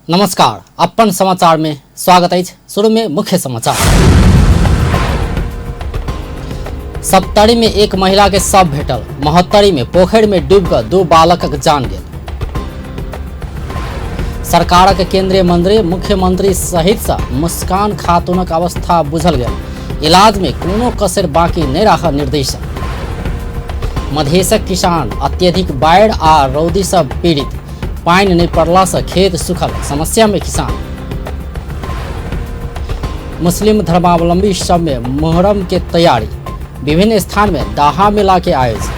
नमस्कार, अपन समाचार में स्वागत अछि। शुरू में मुख्य समाचार। सप्तरी में एक महिला के शव भेटल। महोत्तरी में पोखरि में डूबि कऽ 2 बालकक जान गेल। सरकारक केंद्रीय मंत्री मुख्यमंत्री सहित सँ मुस्कान खातूनक अवस्था बुझल गेल। इलाज में कोनो कसर बाकी नहि राखऽ निर्देश। मधेशक किसान अत्यधिक बाढ़ि आ रौदी सँ पीड़ित। पानि नहि पड़ला सँ खेत सूखल, समस्या में किसान। मुस्लिम धर्मावलंबी सब में मुहर्रम के तैयारी, विभिन्न स्थान में दाहा मेला के आयोजन।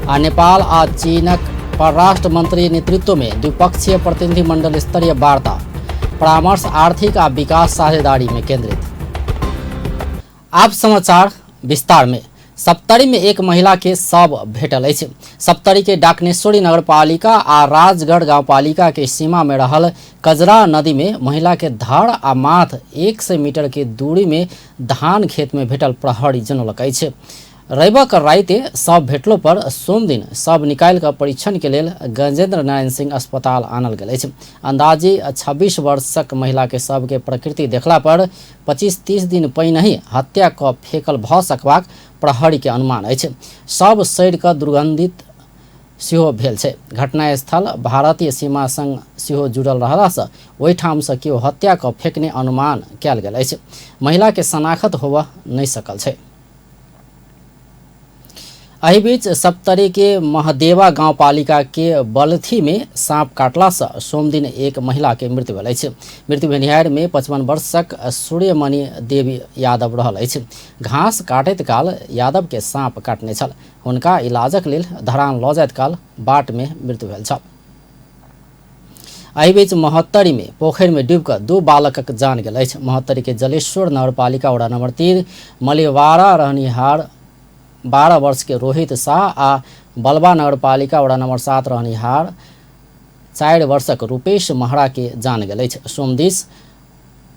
आ नेपाल आ चीनक परराष्ट्र मंत्री नेतृत्व में द्विपक्षीय प्रतिनिधिमंडल स्तरीय वार्ता, परामर्श आर्थिक आ विकास साझेदारी में केंद्रित। आब समाचार विस्तार में। सप्तरी में एक महिला के शव भेटल अछि। सप्तरी के डाकनेश्वरी नगरपालिका आ राजगढ़ गाउँपालिका के सीमा में रहल कजरा नदी में महिला के धड़ आ माथ 100 मीटर के दूरी में धान खेत में भेटल प्रहरी जनौलक अछि। रविक राति शव भेटलो पर सोमदिन शव निकालि कऽ परीक्षण के लेल गजेंद्र नारायण सिंह अस्पताल आनल गेल अछि। अंदाजी 26 वर्षक महिला के शव के प्रकृति देखला पर 25-30 दिन पहिनहि हत्या कऽ फेकल भऽ सकबाक प्रहरी के अनुमान अछि। शव सड़ि कऽ दुर्गंधित सेहो भेल छै। घटनास्थल भारतीय सीमा संग सेहो जुड़ल रहलासँ ओहिठामसँ केओ हत्या कऽ फेकने अनुमान कयल गेल अछि। महिला के शनाखत होबऽ नहि सकल छै। एहि बीच सप्तरी के महदेवा गाउँपालिका के बलथी में सांप काटला से सोमदिन एक महिला के मृत्यु भेल अछि। मृत्यु भेनिहार में 55 वर्षक सूर्यमणि देवी यादव रहल अछि। घास काटैत काल यादव के सांप काटने छल। हुनका इलाजक लेल धरान लऽ जाइत काल बाट में मृत्यु भेल छल। एहि बीच महोत्तरी में पोखरि में डूबि कऽ 2 बालकक जान गेल अछि। महोत्तरी के जलेश्वर नगरपालिका वडा नंबर 3 मलिवारा रहनिहार 12 वर्ष के रोहित शाह आ बलबा नगरपालिका वडा नंबर 7 रहनिहार 4 वर्षक रूपेश महरा के जान गेल अछि। सोमदिस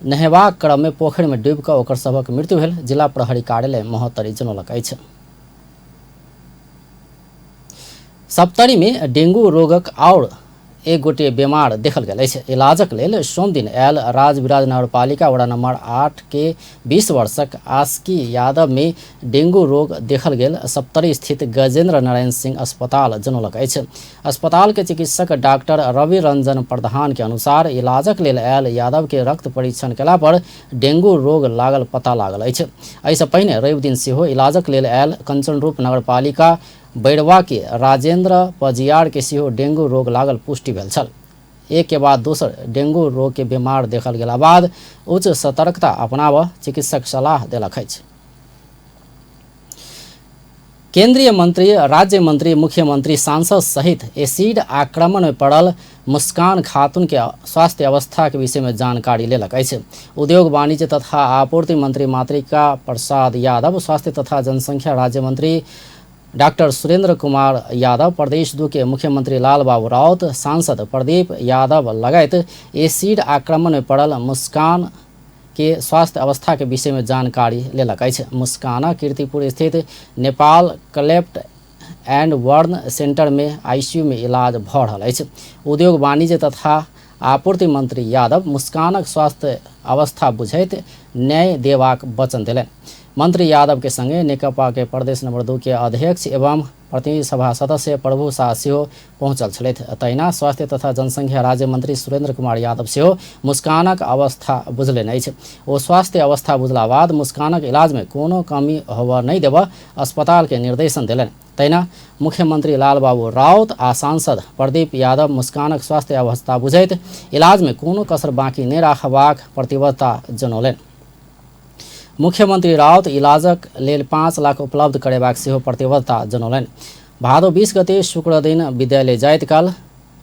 नहेबाक क्रम में पोखरि में डूबि कऽ ओकर सभक मृत्यु भेल जिला प्रहरी कार्यालय महोत्तरी जनौलक अछि। सप्तरी में डेंगू रोगक आओर एक गोटे बीमार देखल गेल अछि। इलाजक लेल सोमदिन आयल राजविराज नगरपालिका वडा नंबर 8 के 20 वर्षक आस्की यादव में डेंगू रोग देखल गेल सप्तरी स्थित गजेंद्र नारायण सिंह अस्पताल जनौलक अछि। अस्पताल के चिकित्सक डॉक्टर रवि रंजन प्रधान के अनुसार इलाजक लेल आयल यादव के रक्त परीक्षण केला पर डेंगू रोग लागल पता लागल अछि। एहिसँ पहिने रवि दिन सेहो इलाजक लेल आयल कंचनरूप नगरपालिका बैरवा के राजेंद्र पजियार के सेहो डेंगू रोग लागल पुष्टि भेल छल। एक के बाद दोसर डेंगू रोग के बीमार देखल गेला बाद उच्च सतर्कता अपनाबऽ चिकित्सक सलाह देलक अछि। केंद्रीय मंत्री, राज्य मंत्री, मुख्यमंत्री, सांसद सहित एसिड आक्रमण में पड़ल मुस्कान खातून के स्वास्थ्य अवस्था के विषय में जानकारी लेलक अछि। उद्योग वाणिज्य तथा आपूर्ति मंत्री मातृका प्रसाद यादव, स्वास्थ्य तथा जनसंख्या राज्य मंत्री डॉक्टर सुरेंद्र कुमार यादव, प्रदेश 2 के मुख्यमंत्री लाल बाबू राउत, सांसद प्रदीप यादव लगायत एसिड आक्रमण में पड़ल मुस्कान के स्वास्थ्य अवस्था के विषय में जानकारी लेलक अछि। मुस्कान कीर्तिपुर स्थित Nepal cleft and burn centre में आईसीयू में इलाज भऽ रहल अछि। उद्योग वाणिज्य तथा आपूर्ति मंत्री यादव मुस्कानक स्वास्थ्य अवस्था बुझैत न्याय देबाक वचन देलनि। मंत्री यादव के संगे नेकपा के प्रदेश नंबर 2 के अध्यक्ष एवं प्रतिनिधि सभा सदस्य प्रभु शाह सेहो पहुंचल छलथि। तहिना स्वास्थ्य तथा जनसंख्या राज्य मंत्री सुरेंद्र कुमार यादव सेहो मुस्कानक अवस्था बुझलनि अछि। ओ स्वास्थ्य अवस्था बुझला बाद मुस्कानक इलाज में कोनो कमी होबऽ नहि देबऽ अस्पताल के निर्देशन देलनि। तहिना मुख्यमंत्री लालबाबू राउत आ सांसद प्रदीप यादव मुस्कानक स्वास्थ्य अवस्था बुझैत इलाज में कोनो कसर बाकी नहि राखबाक प्रतिबद्धता जनौलनि। मुख्यमंत्री राउत इलाजक लेल 5 लाख उपलब्ध करेबाक सेहो प्रतिबद्धता जनौलनि। भादो 20 गते शुक्र दिन विद्यालय जाइत काल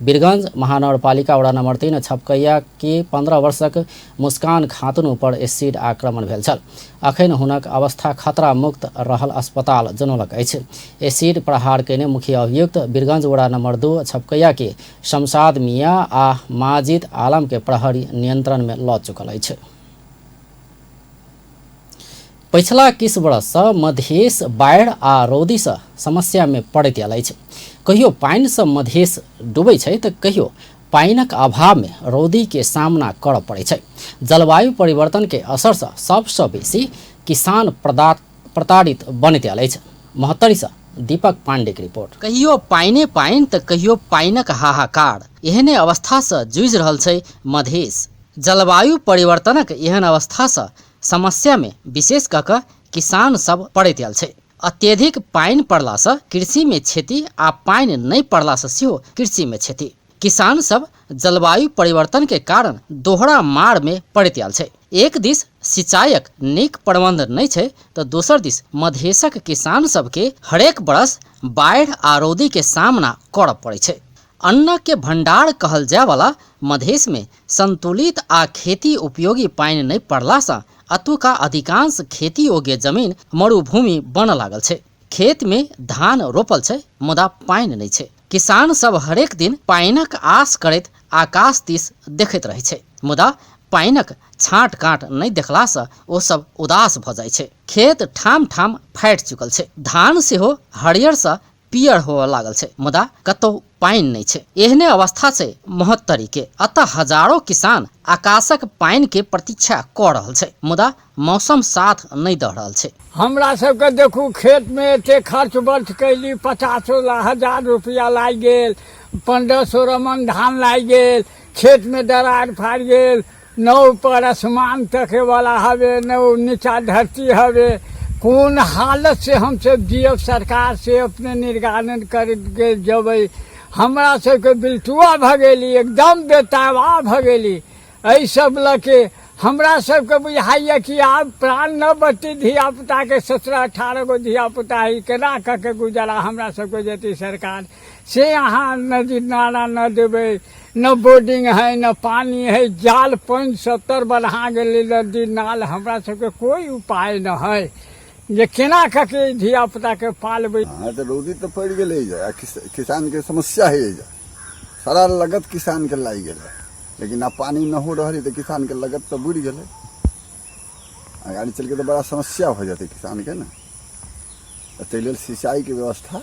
वीरगंज महानगरपालिका वडा नंबर 3 छपकैया के 15 वर्षक मुस्कान खातून ऊपर एसिड आक्रमण भेल छल। अखन हुनक अवस्था खतरा मुक्त रहल अस्पताल जनौलक अछि। एसिड प्रहार कयने मुख्य अभियुक्त वीरगंज वडा नंबर 2 छपकैया के शमशाद मियाँ आ माजिद आलम के प्रहरी नियंत्रण में लऽ चुकल अछि। पछिला किछु वर्षसँ मधेश बाढ़ि आ रौदीसँ समस्यामे पड़ैत आयल अछि। कहियो पानिसँ मधेश डूबै छै तऽ कहियो पानिक अभाव में रौदी के सामना करऽ पड़ै छै। जलवायु परिवर्तन के असर से सबसँ बेसी किसान प्रताड़ित बनैत आयल अछि। महोत्तरी से दीपक पांडे के रिपोर्ट। कहियो पानिए पानि तऽ कहियो पानिक हाहाकार, एहने अवस्था से जूझि रहल छै मधेश। जलवायु परिवर्तनक एहन अवस्था से समस्या में विशेष कऽ कऽ किसान सब पड़ैत आयल छै। अत्यधिक पानि पड़लासँ कृषिमे क्षति आ पानि नहि पड़लासँ सेहो कृषिमे क्षति। किसान सब जलवायु परिवर्तन के कारण दोहरा मार में पड़ैत आयल छै। एक दिस सिंचाईक नीक प्रबंध नहि छै तऽ दोसर दिस मधेशक किसान सबके हरेक बरस बाढ़ि आ रौदी के सामना करऽ पड़ै छै। अन्न के भंडार कहल जायवला मधेश में संतुलित आ खेती उपयोगी पानि नहि पड़लासँ अतुका अधिकांश खेती योग्य जमीन मरुभूमि बनऽ लागल छै। खेत में धान रोपल छै मुदा पानि नहि छै। किसान सब हरेक दिन पानिक आस करैत आकाश दिस देखैत रहै छै, मुदा पानिक छाँट काँट नहि देखलासँ ओ सब उदास भऽ जाइ छै। खेत ठाम ठाम फाटि चुकल छै, धान सेहो हरियरसँ पियर होअ लागल छै, मुदा कतौ पानि नहि छै। एहने अवस्था छै महोत्तरी के। अतः हजारों किसान आकाशक पानि के प्रतीक्षा कऽ रहल छै, मुदा मौसम साथ नहि दऽ रहल छै। हमरा सबके देखू खेतमे एते खर्च बर्च कैली, 50 हजार रुपया लागि गेल, 1500 मन धान लागि गेल, खेतमे दरार फाड़ि गेल, न ऊपर आसमान तकेवला हवे न नीचा धरती हवे। कोन हालत से हमसब जियब? सरकार से अपने निर्गारण करके जबै। हमरा सबके बिलटुआ भऽ गेली, एकदम बेताबा भऽ गेली। एहि सब लऽ के हमरा सबके बुझाइए कि आब प्राण न बचतै धियापुताके। 17-18 गो धियापुता है, केना कऽ के गुजारा हमरा सबके जेतै? सरकार से अहाँ नदी नाला न देबै, न बोर्डिंग है न पानी है, जाल पानि सत्तर बढ़ा गेलै नदी नाल। हमरा सबके कोइ उपाय न है जे केना कऽ के धियापुताके पालबै। हाँ, तऽ रौदी तऽ पड़ि गेलै आ किसानके समस्या है, सारा लगत किसानके लागि गेलै, लेकिन आब पानी न हो रहल है तऽ किसानके लगत तऽ बुड़ि गेलै। अगाड़ी चलि के तऽ बड़ा समस्या हो जेतै किसानके ने। ताहि लेल सिंचाईके व्यवस्था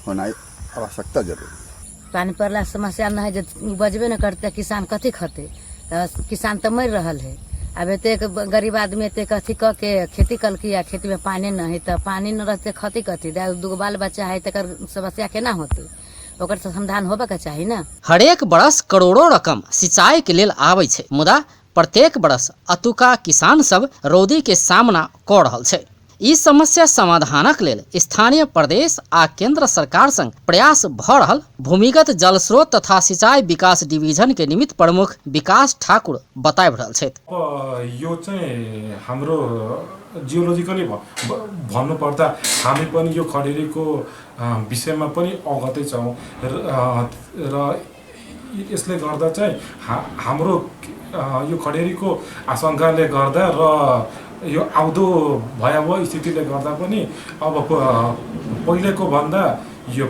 होनाइ आवश्यकता जरूरी है। पानि पड़ला समस्या नहि है, जे उपजबे नहि करतै किसान कथी खतै? तऽ किसान तऽ मरि रहल है। आब एतेक गरीब आदमी एतेक अथी कऽ के खेती कलकै आ खेतीमे पानि नहि है, तऽ पानि नहि रहतै खतै कथी? दूगो बाल बच्चा है, तकर समस्या केना होतै? ओकर तऽ समाधान होबऽके चाही ने। हरेक बरस करोड़ों रकम सिंचाई के लेल आबै छै, मुदा प्रत्येक बरस अतुका किसान सब रौदी के सामना कऽ रहल छै। ई समस्या समाधानक लेल स्थानीय प्रदेश आ केंद्र सरकार संग प्रयास भऽ रहल भूमिगत जल स्रोत तथा सिंचाई विकास डिवीजन के निमित्त प्रमुख विकास ठाकुर बताबि रहल छथि। अब यो चाहिँ हाम्रो जियोलोजिकली भन्नुपर्दा हामी पनि यो खडेरीको विषयमा पनि अवगतै छौँ र यसले गर्दा चाहिँ हाम्रो यो खडेरीको आशङ्काले गर्दा र यो आउँदो भयावह स्थितिले गर्दा पनि अब पहिलेको भन्दा यो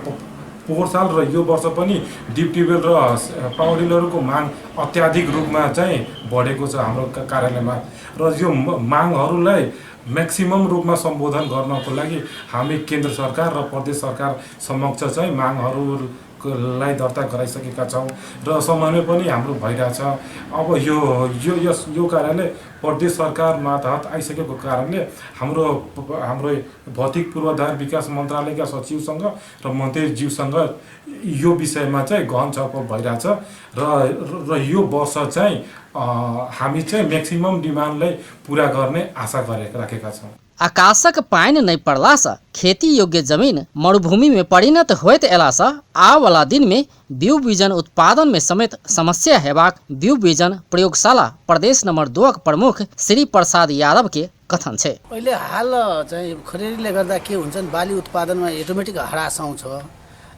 पोहोर साल र यो वर्ष पनि डिप ट्युबवेल र पावर टिलरको माग अत्याधिक रूपमा चाहिँ बढेको छ हाम्रो कार्यालयमा र यो मागहरूलाई म्याक्सिमम रूपमा सम्बोधन गर्नको लागि हामी केन्द्र सरकार र प्रदेश सरकार समक्ष चाहिँ मागहरूलाई दर्ता गराइसकेका छौँ र समन्वय पनि हाम्रो भइरहेछ। अब यो यो यस यो कार्यालय प्रदेश सरकार मातहत आइसकेको कारणले हाम्रो हाम्रो भौतिक पूर्वाधार विकास मन्त्रालयका सचिवसँग र मन्त्रीज्यूसँग यो विषयमा चाहिँ गहन छलफल भइरहेछ र र यो वर्ष चाहिँ हामी चाहिँ म्याक्सिमम डिमान्डलाई पुरा गर्ने आशा गरेका राखेका छौँ। आकाशक पानि नहि पड़लासँ खेती योग्य जमीन मरुभूमि में परिणत होइत अयलासँ आबऽवला दिन में बीउ बीजन उत्पादन में समेत समस्या हेबाक बीउ बीजन प्रयोगशाला प्रदेश नंबर 2 प्रमुख श्री प्रसाद यादव के कथन छै। अहिले हाल चाहिँ खडेरीले गर्दा के हुन्छ भने बाली उत्पादनमा अटोमेटिक ह्रास आउँछ।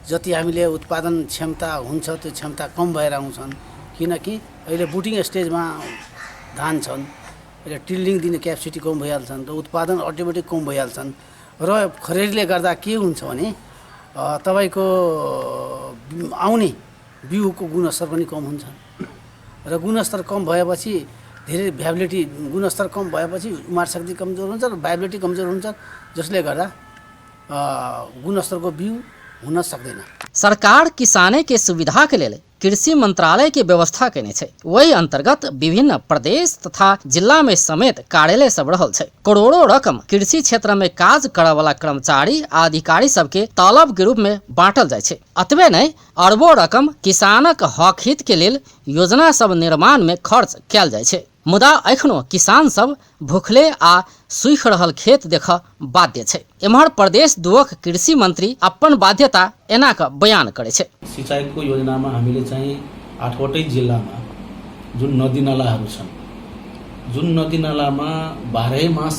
जति हामीले उत्पादन क्षमता हुन्छ त्यो क्षमता कम भएर आउँछन्, किनकि अहिले बुटिङ स्टेजमा धान छन्, अहिले टिल्डिङ दिने क्यापेसिटी कम भइहाल्छन् र उत्पादन अटोमेटिक कम भइहाल्छन्। र खडेरीले गर्दा के हुन्छ भने तपाईँको आउने बिउको गुणस्तर पनि कम हुन्छ र गुणस्तर कम भएपछि धेरै भ्याबिलिटी, गुणस्तर कम भएपछि उमार शक्ति कमजोर हुन्छ र भ्याबिलिटी कमजोर हुन्छ, जसले गर्दा गुणस्तरको बिउ हुन सक्दैन। सरकार किसाने के सुविधा के लेल कृषि मंत्रालय के व्यवस्था केने छै। ओहि अंतर्गत विभिन्न प्रदेश तथा जिला में समेत कार्यालय सब रहल छै। करोड़ों रकम कृषि क्षेत्र में काज करय वाला कर्मचारी आ अधिकारी सबके तलब के रूप में बांटल जाइ छै। अतबे नहि, अरबों रकम किसानक हक हित के लेल योजना सब निर्माण में खर्च कयल जाइ छै। मुदा एखनो किसान सब भूखले आ सूखि रहल खेत देख बाध्य छै। एम्हर प्रदेश दुवक कृषि मंत्री अपन बाध्यता एना क बयान करै छै। सिँचाइको योजनामा हामीले चाहिँ 8वटै जिल्लामा जुन नदीनालाहरू छन्, जुन नदीनालामा 12 मास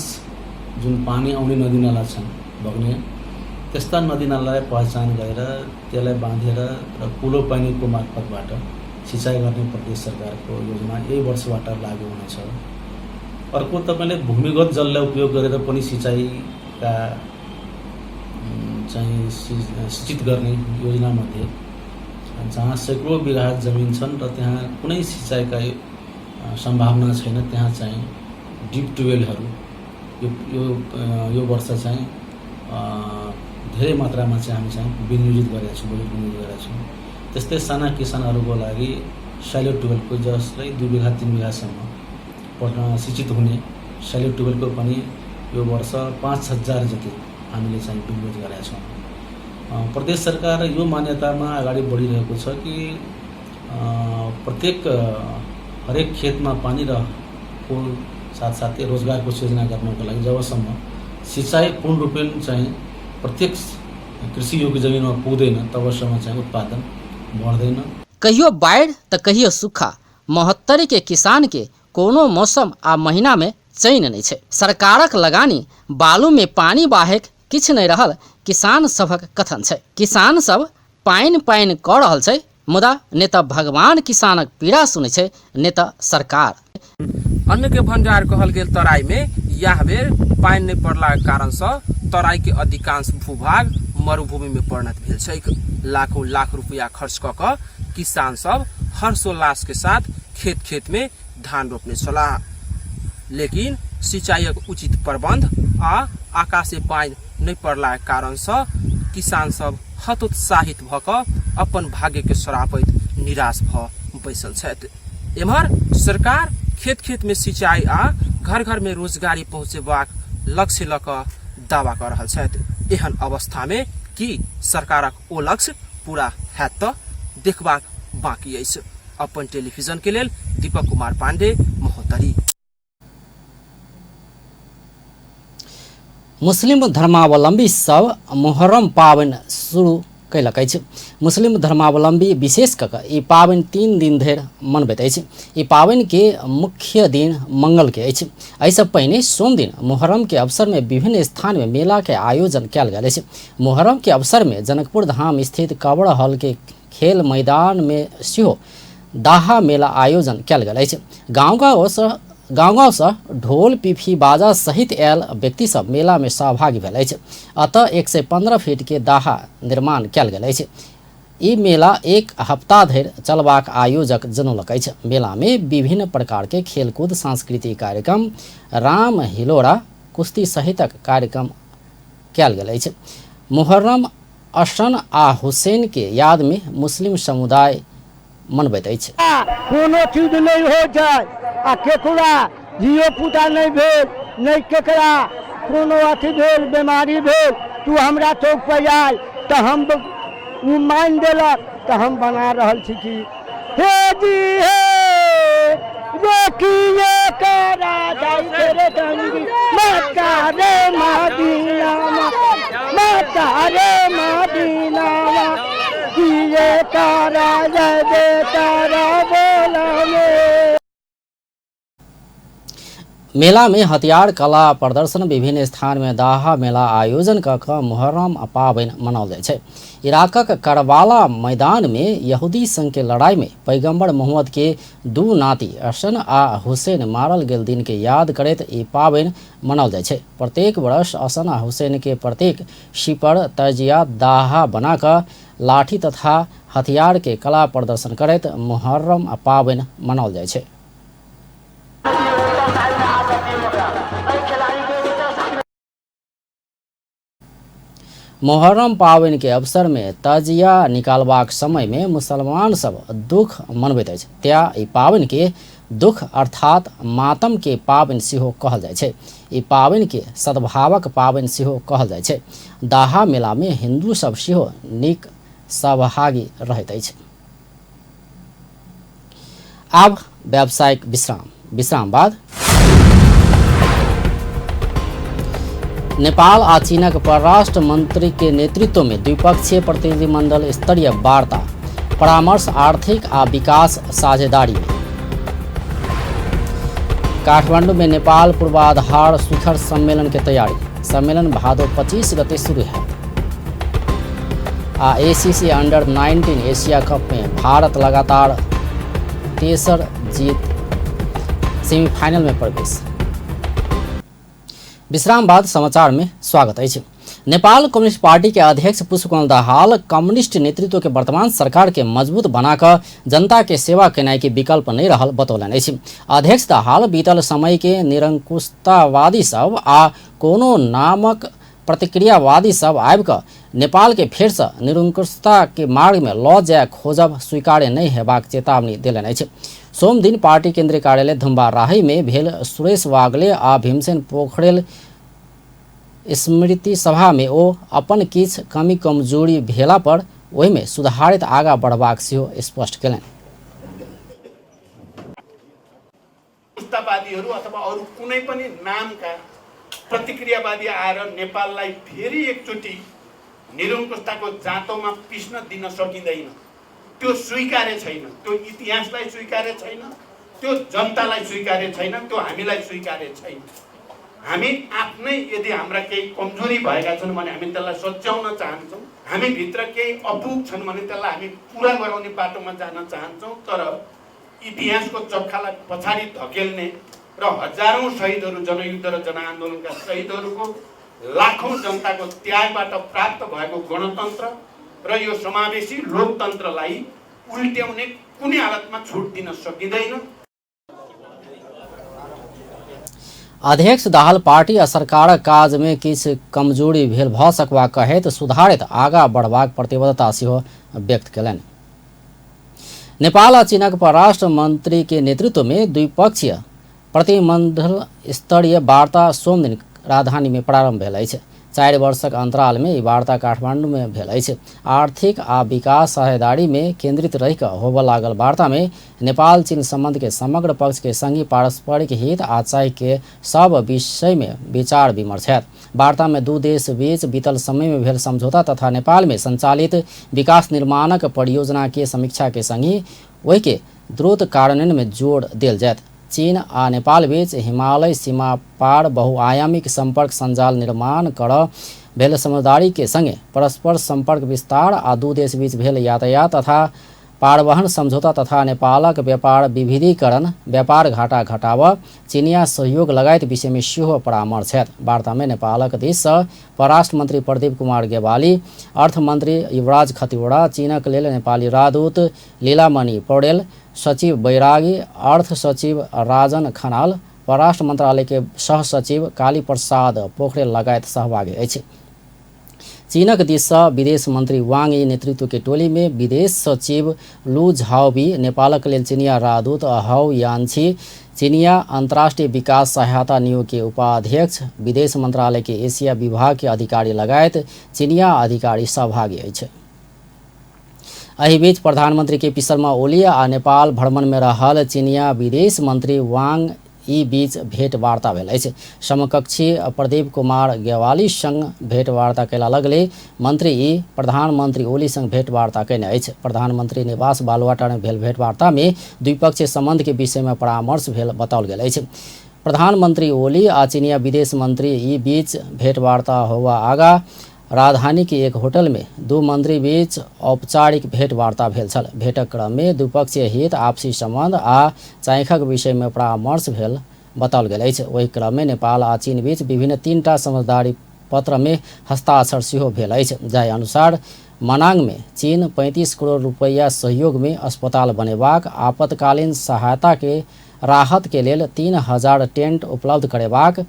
जुन पानी आउने नदीनाला छन् बग्ने, त्यस्ता नदीनालालाई पहिचान गरेर त्यसलाई बाँधेर र कुलो पानीको मार्फतबाट सिँचाइ गर्ने प्रदेश सरकारको योजना यही वर्षबाट लागू हुनेछ। अर्को तपाईँले भूमिगत जललाई उपयोग गरेर पनि सिँचाइका चाहिँ सिँचित गर्ने योजनामध्ये जहाँ सैकडौँ बिघा जमिन छन् र त्यहाँ कुनै सिँचाइका सम्भावना छैन, त्यहाँ चाहिँ डिप ट्युबवेलहरू यो यो यो वर्ष चाहिँ धेरै मात्रामा चाहिँ हामी चाहिँ विनियोजित गरेका छौँ, बजेट विनियोजित गरेका छौँ। त्यस्तै साना किसानहरूको लागि साइलो ट्युबवेलको, जसलाई 2 बिघा 3 बिघासम्म सिँचित हुने साइलो ट्युबवेलको पनि यो वर्ष 5000 जति हामीले चाहिँ विनियोजित गरेका छौँ। प्रदेश सरकार यो मान्यतामा अगाडि बढिरहेको छ कि प्रत्येक हरेक खेतमा पानी र को साथसाथै रोजगारको सिर्जना गर्नको लागि जबसम्म सिँचाइ पूर्ण रूपेण चाहिँ प्रत्येक कृषियोग्य जमिनमा पुग्दैन तबसम्म चाहिँ उत्पादन बढ्दैन। कहियो बाढ़ि तऽ कहियो सूखा, महोत्तरी के किसान के कोनो मौसम आ महीना में चैन नहि छै। सरकारक लगानी बालू में पानी बाहेक किछु नहि रहल किसान सभक कथन छै। किसान सब पानि पानि कऽ रहल छै, मुदा ने तऽ भगवान किसानक पीड़ा सुनै छै ने तऽ सरकार। अन्न के भंडार कहल गेल तराई में यह बेर पानि नहि पड़लाक कारण सँ तराई के अधिकांश भूभाग मरुभूमि में परिणत भेल छैक। लाखों लाख रुपया खर्च कऽ कऽ किसान सब हर्षोल्लास के साथ खेत खेत में धान रोपने छलाह, लेकिन सिंचाईक उचित प्रबंध आ आकाशीय पानि नहि पड़लाक कारण सँ किसान सब हतोत्साहित भऽ कऽ अपन भाग्य के सरापैत निराश भऽ बैसल छथि। एम्हर सरकार खेत खेत में सिंचाई आ घर घर में रोजगारी पहुंचेबाक लक्ष्य लऽ कऽ दावा कऽ रहल छथि। एहन अवस्था में की सरकारक ओ लक्ष्य पूरा हैत तऽ देखबाक बाकी अछि। अपन टेलीविजन के लेल दीपक कुमार पांडे, महोत्तरी। मुस्लिम धर्मावलम्बी सब मुहर्रम पाबनि शुरू कयलक अछि। मुस्लिम धर्मावलम्बी विशेष कऽ कऽ ई पाबनि 3 दिन धरि मनबैत अछि। ई पाबनिके मुख्य दिन मंगलके अछि। एहिसँ पहिने सोमदिन मुहर्रमके अवसरमे विभिन्न स्थानमे मेलाके आयोजन कयल गेल अछि। मुहर्रमके अवसरमे जनकपुर धाम स्थित कवर हॉलके खेल मैदानमे सेहो दाहा मेला आयोजन कयल गेल अछि। गाँव गाँवसँ ढोल पिपही बाजा सहित आयल व्यक्ति सब मेलामे सहभागी भेल अछि। अतः 115 फीट के दाहा निर्माण कयल गेल अछि। ई मेला 1 हफ्ता धरि चलबाक आयोजक जनौलक अछि। मेलामे विभिन्न प्रकार के खेलकूद, सांस्कृतिक कार्यक्रम, राम हिलोरा, कुश्ती सहितक कार्यक्रम कयल गेल अछि। मुहर्रम असन आ हुसैन के याद में मुस्लिम समुदाय मनबैत अछि। कोनो चीज नहि होइ छै आ केकरा धियो पुता नहि भेल, नहि केकरा कोनो अथी भेल, बेमारी भेल, तू हमरा चौक पर आयल तऽ हम ओ मानि देलक तऽ हम बना रहल छी कि हे जी हे रोकिए करा जाइ रे दंगी माता रे मदीना माता रे मदीना किए करा जाबे तारा बोला में। मेला में हथियार कला प्रदर्शन, विभिन्न स्थान में दाहा मेला आयोजन कऽ कऽ मुहर्रम पाबनि मनाओल जाइ छै। इराकक करबाला मैदान में यहूदी संग के लड़ाई में पैगंबर मोहम्मद के 2 नाती हसन आ हुसैन मारल गेल दिन के याद करैत ई पाबनि मनाओल जाइ छै। प्रत्येक वर्ष हसन आ हुसैन के प्रत्येक शिपर तजिया दाहा बना कऽ लाठी तथा हथियार के कला प्रदर्शन करैत मुहर्रम पाबनि मनाओल जाइ छै। मोहर्रम पाबनि के अवसर में तजिया निकालबाक समय में मुसलमान सब दुख मनबैत अछि, तें ई पाबनि के दुख अर्थात मातम के पाबनि सेहो कहल जाइ छै। ई पाबनि के सद्भावक पाबनि सेहो कहल जाइ छै। दाहा मेला में हिंदू सब सेहो नीक सहभागी रहैत अछि। आब व्यावसायिक विश्राम, विश्राम बाद नेपाल आ चीनक परराष्ट्र मंत्री के नेतृत्व में द्विपक्षीय प्रतिनिधिमंडल स्तरीय वार्ता, परामर्श आर्थिक आ विकास साझेदारी में। काठमांडू में नेपाल पूर्वाधार शिखर सम्मेलन के तैयारी, सम्मेलन भादो 25 गते शुरू है। आ एसीसी अंडर 19 एशिया कप में भारत लगातार तेसर जीत, सेमीफाइनल में प्रवेश। विश्राम बाद समाचार में स्वागत अछि। नेपाल कम्युनिस्ट पार्टी के अध्यक्ष पुष्पकमल दाहाल कम्युनिस्ट नेतृत्व के वर्तमान सरकार के मजबूत बनाकर जनता के सेवा केनाइ के विकल्प नहीं रहल बतौलनि अछि। अध्यक्ष दाहाल बीतल समय के निरंकुशतावादी सब आ कोनो नामक प्रतिक्रियावादी सब आबि कऽ नेपाल के फेरसँ निरंकुशता के मार्ग में लऽ जाय खोजब स्वीकार्य नहीं हेबाक चेतावनी देलनि अछि। सोमदिन पार्टी केंद्रीय कार्यालय धुम्बा राही में भेल सुरेश वागले आ भीमसेन पोखरेल स्मृति सभा में ओ अपन किछु कमी कमजोरी भेला पर ओहिमे सुधारित आगाँ बढ़बाक सेहो स्पष्ट केलनि। पुस्तावादीहरू अथवा अरू कुनै पनि नामका प्रतिक्रियावादी आएर नेपाललाई फेरि एकचोटि निरङ्कुशताको जाँतोमा पिस्न दिन सकिँदैन। त्यो स्वीकार्य छैन, त्यो इतिहासलाई स्वीकार्य छैन, त्यो जनतालाई स्वीकार्य छैन, त्यो हामीलाई स्वीकार्य छैन। हामी आफ्नै यदि हाम्रा केही कमजोरी भएका छन् भने हामी त्यसलाई सच्याउन चाहन्छौँ, हामीभित्र केही अपुग छन् भने त्यसलाई हामी पुरा गराउने बाटोमा जान चाहन्छौँ। तर इतिहासको चक्खालाई पछाडि धकेल्ने र हजारौँ शहीदहरू, जनयुद्ध र जनआन्दोलनका शहीदहरूको लाखौँ जनताको त्यागबाट प्राप्त भएको गणतन्त्र र यो समावेशी लोकतन्त्रलाई उल्ट्याउने कुनै हालतमा छुट दिन सकिँदैन। अध्यक्ष दाहाल पार्टी आ सरकारक काज में किछु कमजोरी भेल भऽ सकबाक कहैत सुधारित आगाँ बढ़बाक प्रतिबद्धता सेहो व्यक्त केलनि। नेपाल आ चीनक परराष्ट्र मंत्री के नेतृत्व में द्विपक्षीय प्रतिमंडल स्तरीय वार्ता सोमदिन राजधानी में प्रारंभ भेल अछि। 4 वर्षक अंतराल में ई वार्ता काठमांडू में भेल अछि। आर्थिक आ विकास साझेदारी में केंद्रित रहि कऽ होबय लागल वार्ता में नेपाल चीन संबंध के समग्र पक्ष के संगी पारस्परिक हित आ चाह के सब विषय में विचार विमर्श हैत। वार्ता में दू देश बीच बीतल समय में भेल समझौता तथा नेपाल में संचालित विकास निर्माणक परियोजना के समीक्षा के संगी ओहि के द्रुत कार्यान्वयन में जोर देल जायत। चीन आ नेपाल बीच हिमालय सीमा पार बहुआयामिक संपर्क संजाल निर्माण कर भेल समझदारी के संगे परस्पर संपर्क विस्तार आ दू देश बीच भेल यातायात तथा पारवहन समझौता तथा नेपालक व्यापार विविधीकरण, व्यापार घाटा घटाव, चीनिया सहयोग लगायत विषय में सेहो परामर्श हैत। वार्ता में नेपालक दिससँ परराष्ट्र मंत्री प्रदीप कुमार गेवाली, अर्थमंत्री युवराज खतिवड़ा, चीनक लेल नेपाली राजदूत लीलामणि पौडेल, सचिव बैरागी, अर्थ सचिव राजन खनाल, परराष्ट्र मंत्रालय के सह सचिव काली प्रसाद पोखरेल लगायत सहभागी अछि। चीनक दिससँ विदेश मंत्री वांग यी नेतृत्व के टोली में विदेश सचिव लू झाओबी, नेपालक लेल चीनिया राजदूत how यानछी, चीनिया अंतर्राष्ट्रीय विकास सहायता नियोग के उपाध्यक्ष, विदेश मंत्रालय के एशिया विभाग के अधिकारी लगायत चीनिया अधिकारी सहभागी अछि। एहि बीच प्रधानमंत्री के पी शर्मा ओली आ नेपाल भ्रमण में रहल चीनिया विदेश मंत्री वांग यी बीच भेंटवार्ता भेल अछि। समकक्षी प्रदीप कुमार गेवाली संग भेंटवार्ता कयला लगले मंत्री यी प्रधानमंत्री ओली संग भेंटवार्ता कयने अछि। प्रधानमंत्री निवास बालुवाटार में भेल भेंटवार्ता में द्विपक्षीय संबंध के विषय में परामर्श भेल बताओल गेल अछि। प्रधानमंत्री ओली आ चीनिया विदेश मंत्री यी बीच भेंटवार्ता होवा आगा राजधानी के एक होटल में दू मंत्री बीच औपचारिक भेंटवार्ता भेल छल। भेंटक क्रम में द्विपक्षीय हित, आपसी संबंध आ चाइखक विषय में परामर्श भेल बताओल गेल अछि। ओहि क्रम में नेपाल आ चीन बीच विभिन्न 3टा समझदारी पत्र में हस्ताक्षर सेहो भेल अछि। जाहि अनुसार मनांग में चीन 35 करोड़ रुपैया सहयोग में अस्पताल बनेबाक, आपातकालीन सहायता के राहत के लेल 3000 टेंट उपलब्ध करेबाक,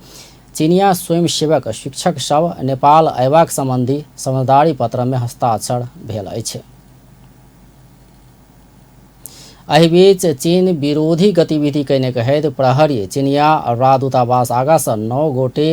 चीनिया स्वयंसेवक शिक्षक सब नेपाल अयबाक सम्बन्धी समझदारी पत्रमे हस्ताक्षर भेल अछि। एहि बीच चीन विरोधी गतिविधि कयने कहैत प्रहरी चीनिया राजदूतावास आगासँ 9 गोटे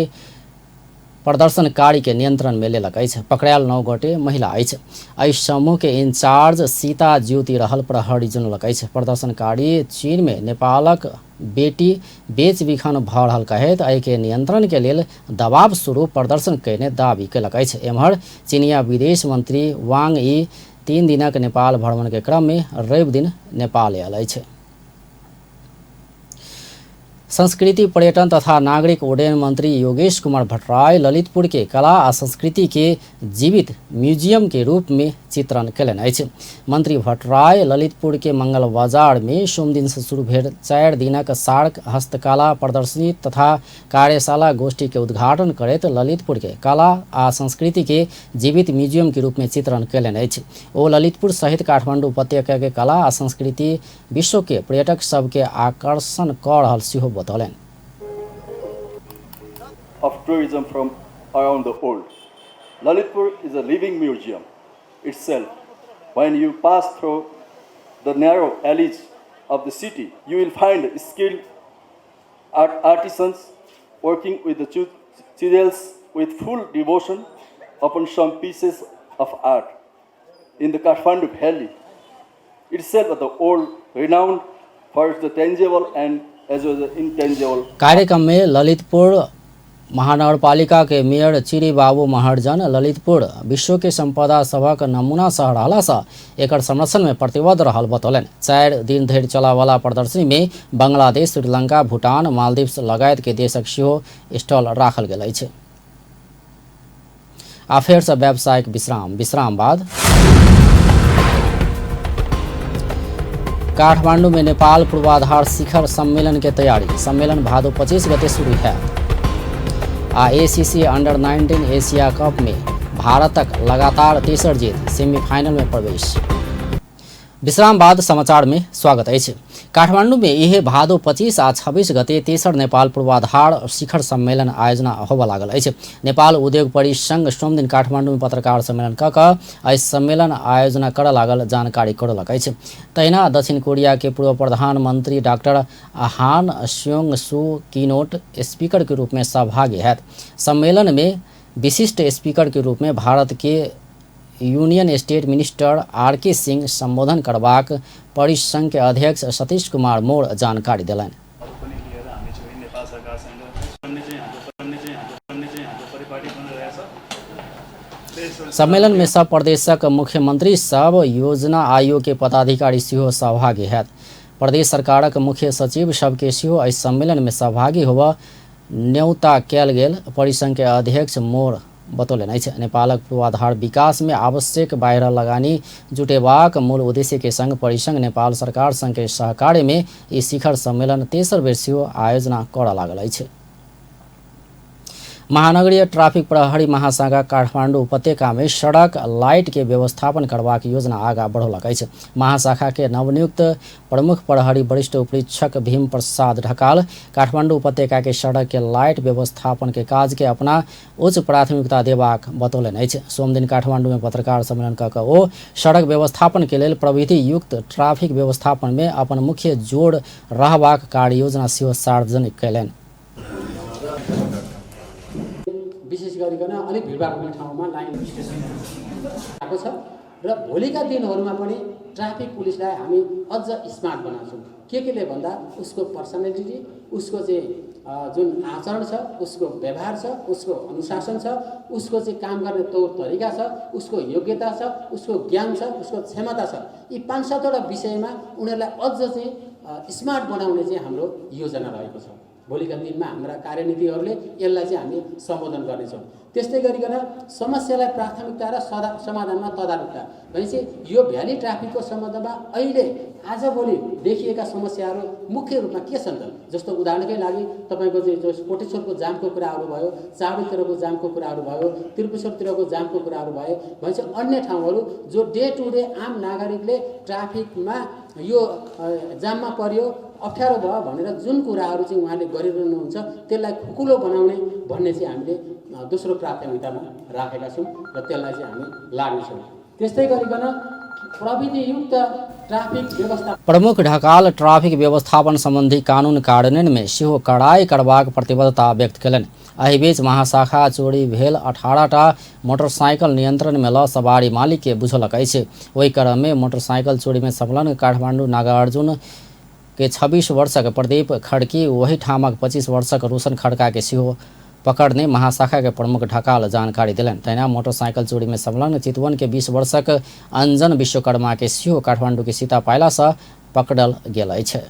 प्रदर्शनकारी के नियंत्रण में लेलक अछि। पकड़ायल 9 गोटे महिला अछि। एहि समूह के इंचार्ज सीता ज्योति रहल प्रहरी जनौलक अछि। प्रदर्शनकारी चीन में नेपालक बेटी बेच बिखन भऽ रहल कहैत एहि के नियंत्रण के लेल दबाव स्वरूप प्रदर्शन कयने दावी कयलक अछि। एम्हर चीनिया विदेश मंत्री वांग यी 3 दिनक नेपाल भ्रमण के क्रम में रवि दिन नेपाल आयल अछि। संस्कृति पर्यटन तथा नागरिक उड्डयन मंत्री योगेश कुमार भट्टराई ललितपुर के कला आ संस्कृति के जीवित म्यूजियम के रूप में चित्रण कयलनि अछि। मंत्री भट्टराई ललितपुर के मंगल बाजार में सोमदिन से शुरू भेल 4 दिनक सार्क हस्तकला प्रदर्शनी तथा कार्यशाला गोष्ठी के उद्घाटन करैत ललितपुर के कला आ संस्कृति के जीवित म्यूजियम के रूप में चित्रण कयलनि अछि। ओ ललितपुर सहित काठमांडू उपत्यका के कला आ संस्कृति विश्व के पर्यटक सबके आकर्षण कऽ रहल सेहो बतौलनि। Of tourism from around the world. Lalitpur is a living museum itself. When you pass through the narrow alleys of the city, you will find skilled artisans working with the chisels with full devotion upon some pieces of art. In the Kathmandu Valley itself, the old renowned for the tangible and as well as the intangible. कार्यक्रम में ललितपुर महानगरपालिका के mayor चिरी बाबू महर्जन ललितपुर विश्व के संपदा सभक नमूना शहर रहला सँ एकर संरक्षण में प्रतिबद्ध रहल बतौलनि। 4 दिन धरि चलयवला प्रदर्शनी में बांग्लादेश, श्रीलंका, भूटान, मालदीव लगायत के देशक सेहो स्टॉल राखल गेल अछि। आ फेर सँ व्यावसायिक विश्राम। विश्राम बाद काठमांडू में नेपाल पूर्वाधार शिखर सम्मेलन के तैयारी। सम्मेलन भादो 25 गते शुरू है। आ एसीसी अंडर 19 एशिया कप में भारतक लगातार तेसर जीत, सेमीफाइनल में प्रवेश। विश्राम बाद समाचार में स्वागत अछि। काठमांडू में इहे भादो 25 आ 26 गते तेसर नेपाल पूर्वाधार शिखर सम्मेलन आयोजना होबय लागल अछि। नेपाल उद्योग परिसंघ सोमदिन काठमांडू में पत्रकार सम्मेलन कऽ कऽ एहि सम्मेलन आयोजना करय लागल जानकारी करौलक अछि। तहिना दक्षिण कोरिया के पूर्व प्रधानमंत्री doctor Han Seong Soo keynote speaker के रूप में सहभागी हैत। सम्मेलन में विशिष्ट स्पीकर के रूप में भारत के union state minister R K Singh संबोधन करबाक परिसंघ के अध्यक्ष सतीश कुमार मोर जानकारी देलनि। सम्मेलन में सब प्रदेशक मुख्यमंत्री सब योजना आयोग के पदाधिकारी सेहो सहभागी हैत। प्रदेश सरकारक मुख्य सचिव सबके सेहो एहि सम्मेलन में सहभागी होबय न्यौता कयल गेल परिसंघ के अध्यक्ष मोर बतौलनि अछि। नेपालक पूर्वाधार विकास में आवश्यक बाहिर लगानी जुटेबाक मूल उद्देश्य के संग परिसंघ नेपाल सरकार संग के सहकार्य में ई शिखर सम्मेलन तेसर बेर सेहो आयोजना करय लागल अछि। महानगरीय ट्राफिक प्रहरी महाशाखा काठमांडू उपत्यका में सड़क लाइट के व्यवस्थापन करबाक योजना आगा बढ़ौलक अछि। महाशाखा के नवनियुक्त प्रमुख प्रहरी वरिष्ठ उपरीक्षक भीम प्रसाद ढकाल काठमांडू उपत्यका के सड़क के लाइट व्यवस्थापन के काज के अपना उच्च प्राथमिकता देबाक बतौलनि अछि। सोमदिन काठमांडू में पत्रकार सम्मेलन कऽ कऽ ओ सड़क व्यवस्थापन के लेल प्रविधि युक्त ट्राफिक व्यवस्थापन में अपन मुख्य जोड़ रहबाक कार्ययोजना सेहो सार्वजनिक कयलनि। विशेष गरिकन अलिक भिडभाड हुने ठाउँमा लाइन स्टेसन आएको छ र भोलिका दिनहरूमा पनि ट्राफिक पुलिसलाई हामी अझ स्मार्ट बनाउँछौँ। केले भन्दा उसको पर्सनालिटी, उसको चाहिँ जुन आचरण छ, उसको व्यवहार छ, उसको अनुशासन छ, उसको चाहिँ काम गर्ने तौर तरिका छ, उसको योग्यता छ, उसको ज्ञान छ, उसको क्षमता छ, यी 5-7वटा विषयमा उनीहरूलाई अझ चाहिँ स्मार्ट बनाउने चाहिँ हाम्रो योजना रहेको छ। भोलिका दिनमा हाम्रा कार्यनीतिहरूले यसलाई चाहिँ हामी सम्बोधन गर्नेछौँ। त्यस्तै गरिकन समस्यालाई प्राथमिकता र समाधानमा तदारुकता भनेपछि यो भ्याली ट्राफिकको सम्बन्धमा अहिले आजभोलि देखिएका समस्याहरू मुख्य रूपमा के छन् त? जस्तो उदाहरणकै लागि तपाईँको चाहिँ जो कोटेश्वरको जामको कुराहरू भयो, चावडीतिरको जामको कुराहरू भयो, त्रिपुरेश्वरतिरको जामको कुराहरू भयो, भनेपछि अन्य ठाउँहरू जो डे टु डे आम नागरिकले ट्राफिकमा यो जाममा पर्यो, अप्ठ्यारो भयो भनेर जुन कुराहरू चाहिँ उहाँले गरिरहनुहुन्छ त्यसलाई खुकुलो बनाउने भन्ने चाहिँ हामीले दोस्रो प्राथमिकतामा राखेका छौँ र त्यसलाई चाहिँ हामी लाग्नेछौँ। त्यस्तै गरिकन प्रविधियुक्त ट्राफिक व्यवस्था प्रमुख ढकाल ट्राफिक व्यवस्थापन सम्बन्धी कानून कार्यान्वयनमे सेहो कड़ाई करबाक प्रतिबद्धता व्यक्त कयलनि। एहि बीच महाशाखा चोरी भेल 18टा मोटरसाइकिल नियंत्रणमे ल सवारी मालिक के बुझौलक अछि। ओहि क्रममे मोटरसाइकिल चोरीमे संलग्न काठमांडू नागार्जुन के 26 वर्षक प्रदीप खड़की ओहि ठामक 25 वर्षक रोशन खड़का के सेहो पकड़ने महाशाखा के प्रमुख ढकाल जानकारी देलनि। तहिना मोटरसाइकिल चोरी में संलग्न चितवन के 20 वर्षक अंजन विश्वकर्मा के सेहो काठमांडू के सीता पायला से पकड़ल गेल अछि।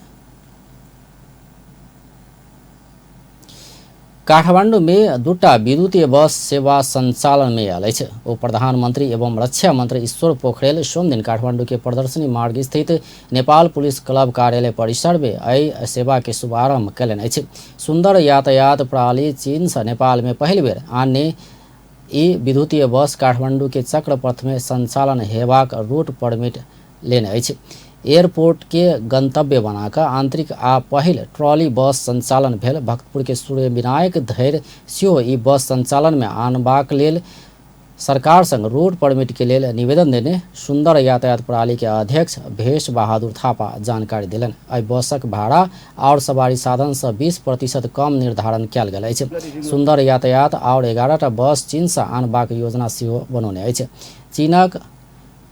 काठमांडू में 2टा विद्युतीय बस सेवा संचालन में आयल अछि। ओ प्रधानमंत्री एवं रक्षा मंत्री ईश्वर पोखरेल सोमदिन काठमांडू के प्रदर्शनी मार्ग स्थित नेपाल पुलिस क्लब कार्यालय परिसर में एहि सेवा के शुभारंभ कयलनि अछि। सुंदर यातायात प्रणाली चीन से नेपाल में पहिल बेर आने ई विद्युतीय बस काठमांडू के चक्रपथ में संचालन हेबाक रूट परमिट लेने अछि। एयरपोर्ट के गंतव्य बनाकर आंतरिक आ पहिल ट्रॉली बस संचालन भेल भक्तपुर के सूर्य विनायक धरि सेहो ई बस संचालन में आनबाक लेल सरकार संग रोड परमिट के लेल निवेदन देने सुंदर यातायात प्रणाली के अध्यक्ष भेष बहादुर थापा जानकारी देलनि। एहि बसक भाड़ा और सवारी साधन से 20% कम निर्धारण कयल गेल अछि। सुंदर यातायात और 11टा बस चीन से आनबाक योजना सेहो बनौने अछि। चीनक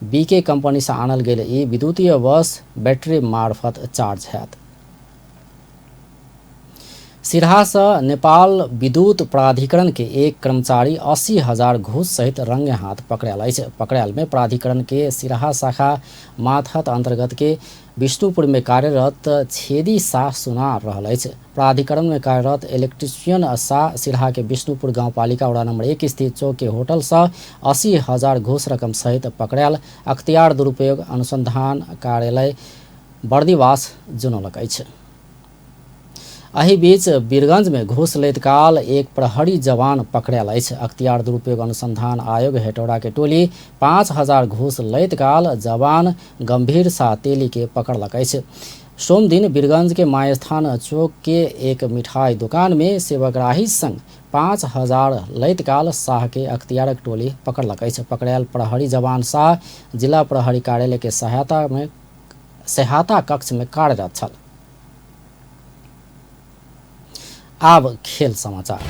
बीके कंपनी से आनल गेल ई विद्युतीय बस बैटरी मार्फत चार्ज हैत। सिरहा से नेपाल विद्युत प्राधिकरण के एक कर्मचारी 80,000 घूस सहित रंगे हाथ पकड़ायल अछि। पकड़ायल में प्राधिकरण के सिरहा शाखा मातहत अंतर्गत के विष्णुपुर में कार्यरत छेदी शाह सुना रहल अछि। प्राधिकरण में कार्यरत इलेक्ट्रिशियन शाह सिरहा के विष्णुपुर गाउँपालिका वडा नंबर 1 स्थित चौक के होटल से 80,000 घूस रकम सहित पकड़ायल अख्तियार दुरुपयोग अनुसंधान कार्यालय बर्दिवास जनौलक अछि। एहि बीच वीरगंज में घूस लैत काल एक प्रहरी जवान पकड़ायल अछि। अख्तियार दुरुपयोग अनुसंधान आयोग हेटौड़ा के टोली 5,000 घूस लैत काल जवान गंभीर शाह तेली के पकड़लक अछि। सोमदिन वीरगंज के मायस्थान चौक के एक मिठाई दुकान में सेवाग्राही संग 5,000 लैत काल शाह के अख्तियारक टोली पकड़लक अछि। पकड़ायल प्रहरी जवान शाह जिला प्रहरी कार्यालय के सहायता कक्ष में कार्यरत छल। आब खेल समाचार।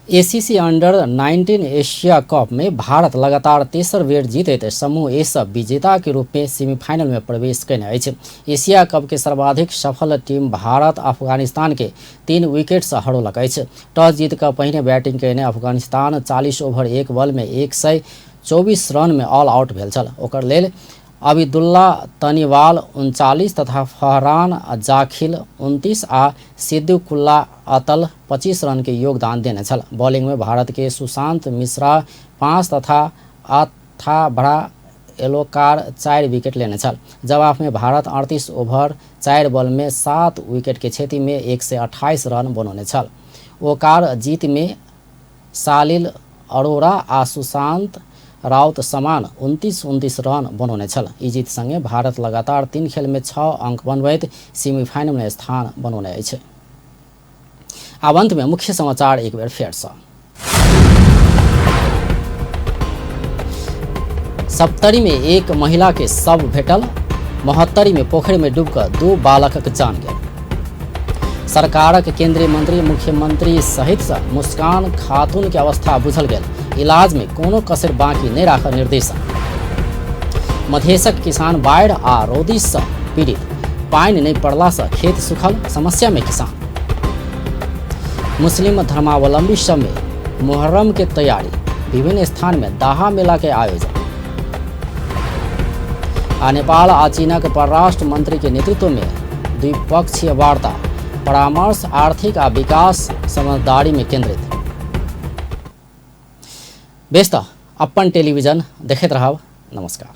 एसीसी अंडर 19 एशिया कप में भारत लगातार तेसर बेर जीतैत समूह ए से विजेता के रूप में सेमीफाइनल में प्रवेश कयने अछि। एशिया कप के सर्वाधिक सफल टीम भारत अफगानिस्तान के 3 विकेट से हरौलक अछि। टॉस जीत कऽ पहिने बैटिंग कयने अफगानिस्तान 40 ओवर 1 बॉल में 124 रन में ऑल आउट भेल छल। ओकर लेल अबिदुल्ला तनिवाल 39 तथा फहरान जाखिल 29 आ सिद्दीकुल्ला अतल 25 रन के योगदान देने छल। बॉलिंग में भारत के सुशांत मिश्रा 5 तथा अथाभ्रा एलोकार 4 विकेट लेने छल। जवाब में भारत 38 ओवर 4 बॉल में 7 विकेट के क्षति में 128 रन बनौने छल। ओकार जीत में सालिल अरोड़ा आ सुशांत राउत समान 29-29 रन बनौने छल। ई जीत संगे भारत लगातार 3 खेल में 6 अंक बनबैत सेमीफाइनल में स्थान बनौने अछि। आब अंत में मुख्य समाचार एक बेर फेर सँ। सप्तरी में एक महिला के शव भेटल। महोत्तरी में पोखरि में डूबकर 2 बालकक जान गेल। सरकारक केंद्रीय मंत्री मुख्यमंत्री सहित से मुस्कान खातून के अवस्था बुझल गेल। इलाज में कोनो कसर बाकी नहीं राखल निर्देशन। मधेशक किसान बाढ़ि आ रौदी से पीड़ित। पानि नहीं पड़ला से खेत सुखल, समस्या में किसान। मुस्लिम धर्मावलंबी सब में मुहर्रम के तैयारी, विभिन्न स्थान में दाहा मेला के आयोजन। आ नेपाल आ चीनक परराष्ट्र मंत्री के नेतृत्व में द्विपक्षीय वार्ता, परामर्श आर्थिक आ विकास समझदारी में केंद्रित। बेस त अपन टेलीविजन देखैत रहब। नमस्कार।